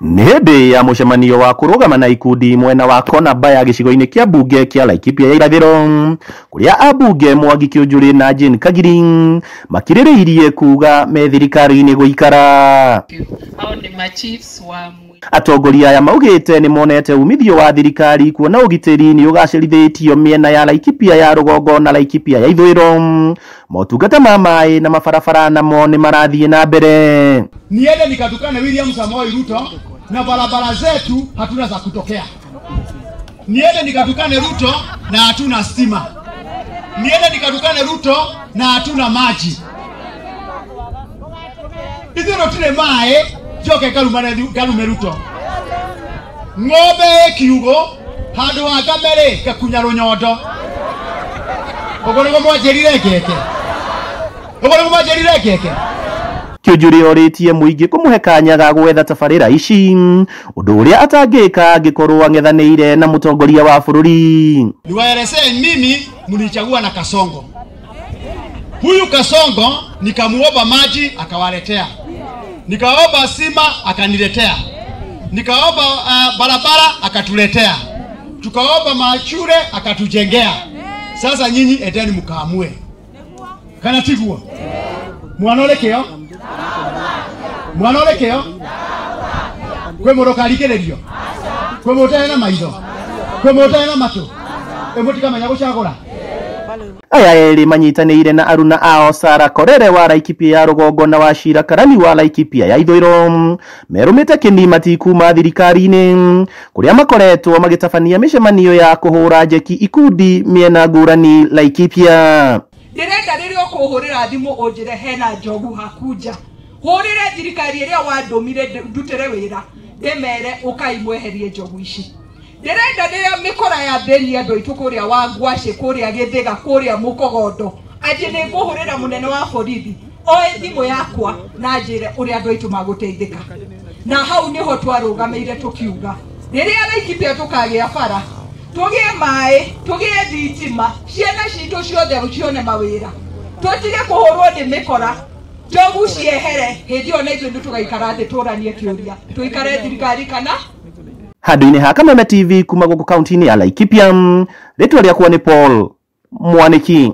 Nĩ hĩndĩ ya mũcemanio wa kũrũgama na ikundi mwena wa Kona Baya gĩcigo-inĩ kĩa mbunge kĩa Laikipia ya irathĩro, kũrĩa ambunge Mwangi Kĩũnjũrĩ na Jane Kagiri makirĩrĩirie kuga me thirikari-inĩ gũikara. Hao ni machiefs wa Atongoria aya maugĩte nĩ monete umithio wa thirikari kuona ũgitĩri nĩ ũgacĩrithĩtio mĩena ya Laikipia ya rũgongo na Laikipia ya ithũĩro. Motungata ma maĩ na mabarabara namo nĩ marathiĩ na mbere. Niende nikatukane William Samoei Ruto na barabara zetu hatuna za kutokea. Niende nikatukane Ruto na hatuna stima. Niende nikatukane Ruto na hatuna maji. Ithuĩ tũtirĩ maĩ njoke ngarume Ruto. Ng'ombe ĩ kiugũ handũ ha ngame rĩ ngakunya rũnyondo. Ũguo nĩguo mwanjĩrire ngeke. Ũguo nĩguo mwanjĩrire ngeke. Kĩũnjũrĩ orĩtie mũingĩ kũmũhe kanya ga gwetha tabarĩra ici, ũndũ ũrĩa atangĩka angĩkorwo ang'ethanĩire na mũtongoria wa bũrũri. Niwaelezee mimi mlichagua na Kasongo. Huyu Kasongo nikamuomba maji akawaletea. Nikaomba sima akaniletea. Nikaomba barabara akatuletea. Tukaomba mashule akatujengea. Sasa nyinyi endeni mkaamue. Kana tiguo? Mwana ũrĩkĩo? Mwana ũrĩkĩo? Kwĩ mũndũ ũkarigĩrĩrio? Kwĩ mũndũ ũtarĩ na maitho? Kwĩ mũndũ ũtarĩ na matũ? Ĩ mũtikamenya gũcagũra? Aya erĩ manyitanĩire na aruna ao Sara Korere wa Laikipia ya rũgongo na Wachira Karani wa Laikipia ya ithũĩro merũmĩte kĩni matikuma thirikari-inĩ kũrĩa makoretwo magĩtabania mĩcemanio ya kũhũra njeki ikundi mĩena ngũrani Laikipia. Ndĩrenda rĩrĩa ũkũhũrĩra thimũ ũnjĩre hena njogu hakunja, hũrĩre thirikari ĩrĩa wandũmire ndutĩre wĩra ndĩmere ũkai mweherie njogu ici. Ndĩrenda rĩrĩa mĩkora ya thĩni andũ aitũ kũrĩa Wangwacĩ, kũrĩa Gĩthĩga, kũrĩa Mũkogondo, atĩ nĩ ngũhũrĩra mũnene wa borithi oe thimũ yakwa na njĩre ũrĩa andũ aitũ magũteithĩka. Na hau nĩho twarũgamĩire tũkiuga rĩrĩa Laikipia tũkagĩa bara, tũgĩe maĩ, tũgĩe thitima, ciana citũ ciothe cione mawĩra, tũtige kũhũrwo nĩ mĩkora, njogu ciehere. Hĩndĩ ĩyo na ithuĩ nĩ tũgaikara thĩ tũranie kĩũria, tũikare thirikari kana handũ-inĩ ha Kameme TV kuma gũkũ kaunti-inĩ ya Laikipia. Rĩtwa rĩakwa nĩ Paul Mwaniki.